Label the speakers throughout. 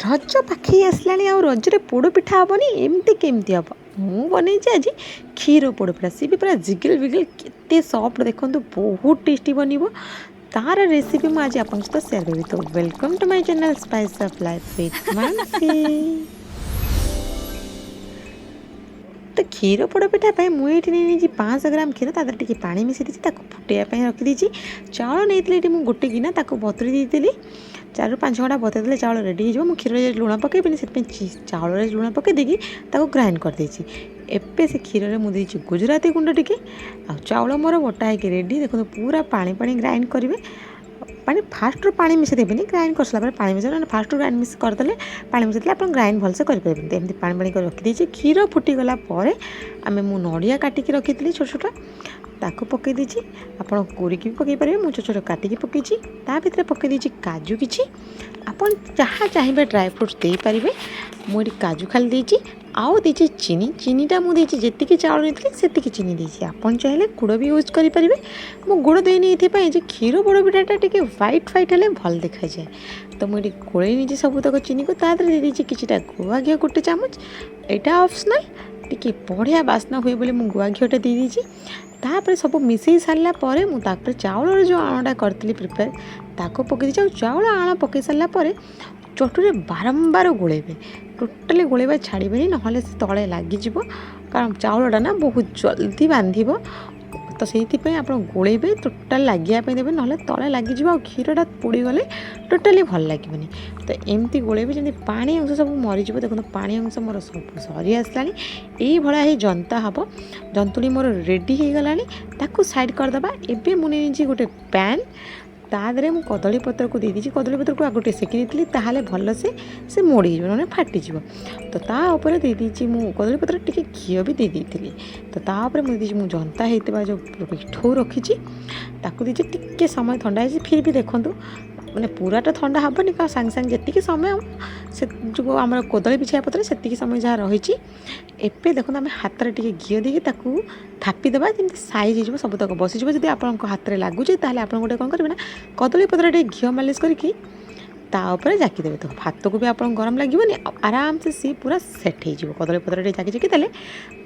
Speaker 1: ରଜ ପାଖେଇ ଆସିଲାଣି ଆଉ ରଜରେ ପୋଡ଼ପିଠା ହେବନି, ଏମିତି କେମିତି ହେବ? ମୁଁ ବନେଇଛି ଆଜି କ୍ଷୀର ପୋଡ଼ପିଠା। ସିଏ ବି ପୁରା ଜିଗିଲ୍ ବିଗିଲ୍, କେତେ ସଫ୍ଟ ଦେଖନ୍ତୁ, ବହୁତ ଟେଷ୍ଟି ବନିବ। ତାର ରେସିପି ମୁଁ ଆଜି ଆପଣଙ୍କ ସହିତ ସେୟାର କରିବି। ତ welcome to my channel Spice of Life with Manasi. ତ କ୍ଷୀର ପୋଡ଼ପିଠା ପାଇଁ ମୁଁ ଏଇଠି ନେଇ ନେଇଛି 500 ଗ୍ରାମ କ୍ଷୀର। ତା ଦେହରେ ଟିକେ ପାଣି ମିଶାଇ ଦେଇଛି, ତାକୁ ଫୁଟେଇବା ପାଇଁ ରଖିଦେଇଛି। ଚାଉଳ ନେଇଥିଲି ଏଠି ମୁଁ ଗୋଟେ ଗିନା, ତାକୁ ବତୁରି ଦେଇଥିଲି। 4ରୁ 5 ଘଣ୍ଟା ବତୁରେଇ ଦେଲେ ଚାଉଳ ରେଡ଼ି ହେଇଯିବ। ମୁଁ କ୍ଷୀରରେ ଲୁଣ ପକାଇବିନି, ସେଥିପାଇଁ ଚାଉଳରେ ଲୁଣ ପକାଇ ଦେଇକି ତାକୁ ଗ୍ରାଇଣ୍ଡ କରିଦେଇଛି। ଏବେ ସେ କ୍ଷୀରରେ ମୁଁ ଦେଇଛି ଗୁଜୁରାତି ଗୁଣ୍ଡ ଟିକେ। ଆଉ ଚାଉଳ ମୋର ବଟା ହେଇକି ରେଡ଼ି। ଦେଖନ୍ତୁ, ପୁରା ପାଣି ପାଣି ଗ୍ରାଇଣ୍ଡ କରିବେ। ପାଣି ଫାଷ୍ଟରୁ ପାଣି ମିଶାଇ ଦେବେନି, ଗ୍ରାଇଣ୍ଡ କରିସାରିଲା ପରେ ପାଣି ମିଶାଇବେ। ନହେଲେ ଫାଷ୍ଟରୁ ଗ୍ରାଇଣ୍ଡ ମିକ୍ସ କରିଦେଲେ, ପାଣି ମିଶାଇଦେଲେ ଆପଣ ଗ୍ରାଇଣ୍ଡ ଭଲସେ କରିପାରିବେନି। ଏମିତି ପାଣି ପାଣି କରି ରଖିଦେଇଛି। କ୍ଷୀର ଫୁଟିଗଲା ପରେ ମୁଁ ନଡ଼ିଆ କାଟିକି ରଖିଥିଲି ଛୋଟ ଛୋଟ, ତାକୁ ପକାଇ ଦେଇଛି। ଆପଣ କୋରିକି ବି ପକାଇ ପାରିବେ, ମୁଁ ଛୋଟ ଛୋଟ କାଟିକି ପକାଇଛି। ତା ଭିତରେ ପକାଇ ଦେଇଛି କାଜୁ କିଛି। ଆପଣ ଯାହା ଚାହିଁବେ ଡ୍ରାଏ ଫ୍ରୁଟ୍ସ ଦେଇପାରିବେ। ମୁଁ ଏଠି କାଜୁ ଖାଲି ଦେଇଛି ଆଉ ଦେଇଛି ଚିନି। ଚିନିଟା ମୁଁ ଦେଇଛି, ଯେତିକି ଚାଉଳ ନେଇଥିଲି ସେତିକି ଚିନି ଦେଇଛି। ଆପଣ ଚାହିଁଲେ ଗୁଡ଼ ବି ୟୁଜ୍ କରିପାରିବେ। ମୁଁ ଗୁଡ଼ ଦେଇନି ଏଇଥିପାଇଁ ଯେ କ୍ଷୀର ପୋଡ଼ ପିଠାଟା ଟିକେ ହ୍ୱାଇଟ୍ ହ୍ୱାଇଟ୍ ହେଲେ ଭଲ ଦେଖାଯାଏ। ତ ମୁଁ ଏଠି ଗୋଳେଇ ନେଇଛି ସବୁତକ ଚିନିକୁ। ତା ଦେହରେ ଦେଇଦେଇଛି କିଛିଟା ଗୁଆ ଘିଅ, ଗୋଟେ ଚାମଚ। ଏଇଟା ଅପସନାଲ୍, ଟିକେ ବଢ଼ିଆ ବାସ୍ନା ହୁଏ ବୋଲି ମୁଁ ଗୁଆ ଘିଅଟା ଦେଇଦେଇଛି। ତାପରେ ସବୁ ମିଶାଇ ସାରିଲା ପରେ ମୁଁ ତାପରେ ଚାଉଳର ଯେଉଁ ଆଣଟା କରିଥିଲି ପ୍ରିପେୟାର, ତାକୁ ପକାଇ ଦେଇଛି। ଆଉ ଚାଉଳ ଆଣ ପକାଇ ସାରିଲା ପରେ ଚଟୁରେ ବାରମ୍ବାର ଗୋଳେଇବେ। ଟୋଟାଲି ଗୋଳେଇବା ଛାଡ଼ିବେନି, ନହେଲେ ସେ ତଳେ ଲାଗିଯିବ। କାରଣ ଚାଉଳଟା ନା ବହୁତ ଜଲ୍ଦି ବାନ୍ଧିବ। ତ ସେଇଥିପାଇଁ ଆପଣ ଗୋଳେଇବେ, ଟୋଟାଲ୍ ଲାଗିବା ପାଇଁ ଦେବେ, ନହେଲେ ତଳେ ଲାଗିଯିବ ଆଉ କ୍ଷୀରଟା ପୋଡ଼ିଗଲେ ଟୋଟାଲି ଭଲ ଲାଗିବନି। ତ ଏମିତି ଗୋଳେଇବେ ଯେମିତି ପାଣି ଅଂଶ ସବୁ ମରିଯିବ। ଦେଖନ୍ତୁ, ପାଣି ଅଂଶ ମୋର ସବୁ ସରି ଆସିଲାଣି। ଏଇଭଳିଆ ହେଇ ଜନ୍ତା ହେବ। ଜନ୍ତୁଣି ମୋର ରେଡ଼ି ହେଇଗଲାଣି, ତାକୁ ସାଇଡ଼୍ କରିଦେବା। ଏବେ ମୁଁ ନେଇଛି ଗୋଟେ ପ୍ୟାନ୍। ତା ଦେହରେ ମୁଁ କଦଳୀ ପତ୍ରକୁ ଦେଇଦେଇଛି। କଦଳୀ ପତ୍ରକୁ ଆଗ ଟିକେ ସେକି ଦେଇଥିଲି, ତାହେଲେ ଭଲସେ ସେ ମୋଡ଼ି ହେଇଯିବ, ନହେଲେ ଫାଟିଯିବ। ତ ତା ଉପରେ ଦେଇଦେଇଛି ମୁଁ କଦଳୀ ପତ୍ର, ଟିକେ ଘିଅ ବି ଦେଇ ଦେଇଥିଲି। ତ ତା ଉପରେ ମୁଁ ଦେଇଦେଇଛି, ମୁଁ ଜନ୍ତା ହେଇଥିବା ଯେଉଁ ପିଠଉ ରଖିଛି, ତାକୁ ଦେଇଛି। ଟିକେ ସମୟ ଥଣ୍ଡା ହେଇଛି। ଫିର୍ ବି ଦେଖନ୍ତୁ, ମାନେ ପୁରା ତ ଥଣ୍ଡା ହେବନି, କାରଣ ସାଙ୍ଗେ ସାଙ୍ଗେ ଯେତିକି ସମୟ ସେ ଯେଉଁ ଆମର କଦଳୀ ବିଛାଇବା ପତ୍ର, ସେତିକି ସମୟ ଯାହା ରହିଛି। ଏବେ ଦେଖନ୍ତୁ, ଆମେ ହାତରେ ଟିକେ ଘିଅ ଦେଇକି ତାକୁ ଥାପିଦେବା, ଯେମିତି ସାଇଜ୍ ହେଇଯିବ, ସବୁତକ ବସିଯିବ। ଯଦି ଆପଣଙ୍କ ହାତରେ ଲାଗୁଛି, ତାହେଲେ ଆପଣ ଗୋଟେ କ'ଣ କରିବେ ନା, କଦଳୀ ପତ୍ରରେ ଟିକେ ଘିଅ ମାଲିସ କରିକି ତା ଉପରେ ଜାକିଦେବେ। ତ ହାତକୁ ବି ଆପଣଙ୍କୁ ଗରମ ଲାଗିବନି ଆଉ ଆରାମସେ ସିଏ ପୁରା ସେଟ୍ ହେଇଯିବ। କଦଳୀ ପତ୍ର ଟିକେ ଜାକି ଜାକି ଦେଲେ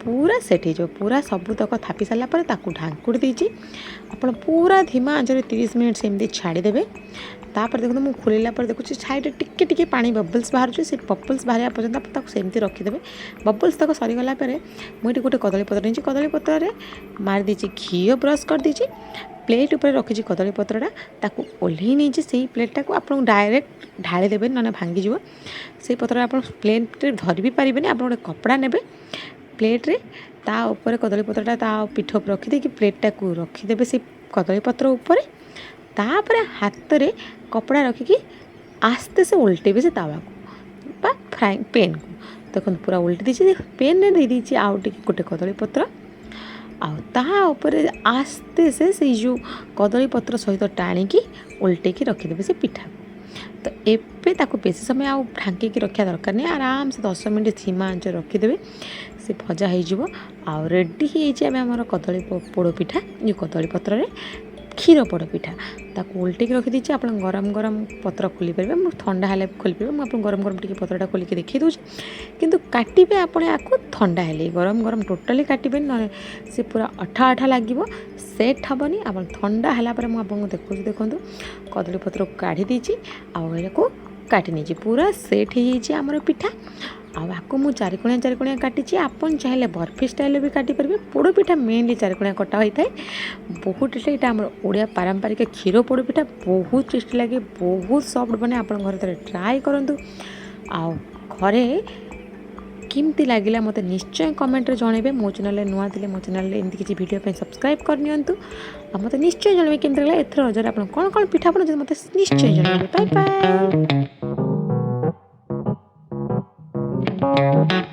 Speaker 1: ପୁରା ସେଟ୍ ହେଇଯିବ। ପୁରା ସବୁତକ ଥାପି ସାରିଲା ପରେ ତାକୁ ଢାଙ୍କୁଡ଼ି ଦେଇଛି। ଆପଣ ପୁରା ଧୀମା ଆଞ୍ଚରେ 30 ମିନିଟ୍ ସେମିତି ଛାଡ଼ିଦେବେ। ତାପରେ ଦେଖନ୍ତୁ, ମୁଁ ଖୋଲିଲା ପରେ ଦେଖୁଛି ସାଇଡ଼୍ରେ ଟିକେ ଟିକେ ପାଣି ବବଲ୍ସ ବାହାରୁଛି। ସେ ବବଲ୍ସ ବାହାରିବା ପର୍ଯ୍ୟନ୍ତ ଆପଣ ତାକୁ ସେମିତି ରଖିଦେବେ। ବବଲ୍ସ ତକ ସରିଗଲା ପରେ ମୁଁ ଏଠି ଗୋଟେ କଦଳୀ ପତ୍ର ନେଇଛି। କଦଳୀ ପତ୍ରରେ ମାରିଦେଇଛି ଘିଅ, ବ୍ରସ୍ କରିଦେଇଛି। ପ୍ଲେଟ୍ ଉପରେ ରଖିଛି କଦଳୀ ପତ୍ରଟା, ତାକୁ ଓହ୍ଲେଇ ନେଇଛି। ସେଇ ପ୍ଲେଟ୍ଟାକୁ ଆପଣଙ୍କୁ ଡାଇରେକ୍ଟ ଢାଳି ଦେବେନି, ନହେଲେ ଭାଙ୍ଗିଯିବ। ସେଇ ପତ୍ରରେ ଆପଣ ପ୍ଲେଟ୍ରେ ଧରି ବି ପାରିବେନି। ଆପଣ ଗୋଟେ କପଡ଼ା ନେବେ, ପ୍ଲେଟ୍ରେ ତା ଉପରେ କଦଳୀ ପତ୍ରଟା ତା ପିଠ ଉପରେ ରଖିଦେଇକି ପ୍ଲେଟ୍ଟାକୁ ରଖିଦେବେ ସେଇ କଦଳୀ ପତ୍ର ଉପରେ। ତାପରେ ହାତରେ କପଡ଼ା ରଖିକି ଆସ୍ତେ ସେ ଓଲଟେଇବେ ସେ ତାୱାକୁ ବା ଫ୍ରାଇଂ ପେନ୍କୁ। ଦେଖନ୍ତୁ, ପୁରା ଓଲଟି ଦେଇଛି। ପେନ୍ରେ ଦେଇଦେଇଛି ଆଉ ଟିକେ ଗୋଟେ କଦଳୀ ପତ୍ର। ଆଉ ତାହା ଉପରେ ଆସ୍ତେ ସେ ସେଇ ଯେଉଁ କଦଳୀ ପତ୍ର ସହିତ ଟାଣିକି ଓଲଟେଇକି ରଖିଦେବେ ସେ ପିଠାକୁ। ତ ଏବେ ତାକୁ ବେଶୀ ସମୟ ଆଉ ଢାଙ୍କିକି ରଖିବା ଦରକାର ନାହିଁ। ଆରାମସେ 10 ମିନିଟ୍ ଧୀମା ଆଞ୍ଚ ରଖିଦେବେ, ସେ ଭଜା ହେଇଯିବ। ଆଉ ରେଡ଼ି ହେଇଯାଇଛି ଆମେ ଆମର କଦଳୀ ପୋଡ଼ ପିଠା, ଯେଉଁ କଦଳୀ ପତ୍ରରେ କ୍ଷୀର ପୋଡ଼ ପିଠା। ତାକୁ ଓଲଟେଇକି ରଖିଦେଇଛି। ଆପଣ ଗରମ ଗରମ ପତ୍ର ଖୋଲିପାରିବେ, ମୁଁ ଥଣ୍ଡା ହେଲେ ଖୋଲିପାରିବେ। ମୁଁ ଆପଣଙ୍କୁ ଗରମ ଗରମ ଟିକେ ପତ୍ରଟା ଖୋଲିକି ଦେଖାଇ ଦେଉଛି। କିନ୍ତୁ କାଟିବେ ଆପଣ ୟାକୁ ଥଣ୍ଡା ହେଲେ, ଗରମ ଗରମ ଟୋଟାଲି କାଟିବେନି, ନହେଲେ ସେ ପୁରା ଅଠା ଅଠା ଲାଗିବ, ସେଟ୍ ହେବନି। ଆପଣ ଥଣ୍ଡା ହେଲା ପରେ ମୁଁ ଆପଣଙ୍କୁ ଦେଖାଉଛି। ଦେଖନ୍ତୁ, କଦଳୀ ପତ୍ରକୁ କାଢ଼ି ଦେଇଛି ଆଉ ଏହାକୁ କାଟି ନେଇଛି। ପୁରା ସେଟ୍ ହେଇଯାଇଛି ଆମର ପିଠା। ଆଉ ଆକୁ ମୁଁ ଚାରିକଣିଆ ଚାରିକଣିଆ କାଟିଛି। ଆପଣ ଚାହିଁଲେ ବର୍ଫି ଷ୍ଟାଇଲ୍ରେ ବି କାଟିପାରିବେ। ପୋଡ଼ ପିଠା ମେନଲି ଚାରିକଣିଆ କଟା ହୋଇଥାଏ। ବହୁତ ଟେଷ୍ଟି। ଏଇଟା ଆମର ଓଡ଼ିଆ ପାରମ୍ପରିକ କ୍ଷୀର ପୋଡ଼ ପିଠା, ବହୁତ ଟେଷ୍ଟି ଲାଗେ, ବହୁତ ସଫ୍ଟ ବନେ। ଆପଣ ଘରେ ଥରେ ଟ୍ରାଏ କରନ୍ତୁ ଆଉ ଘରେ କେମିତି ଲାଗିଲା ମୋତେ ନିଶ୍ଚୟ କମେଣ୍ଟରେ ଜଣାଇବେ। ମୋ ଚ୍ୟାନେଲରେ ନୂଆ ଥିଲେ ମୋ ଚ୍ୟାନେଲରେ ଏମିତି କିଛି ଭିଡ଼ିଓ ପାଇଁ ସବସ୍କ୍ରାଇବ୍ କରିନିଅନ୍ତୁ। ଆଉ ମୋତେ ନିଶ୍ଚୟ ଜଣାଇବେ କେମିତି ଲାଗିଲା। ଏଥର ରଜରେ ଆପଣ କ'ଣ କ'ଣ ପିଠା ବନାଉଛନ୍ତି, ମୋତେ ନିଶ୍ଚୟ ଜଣାଇବେ। Bye bye.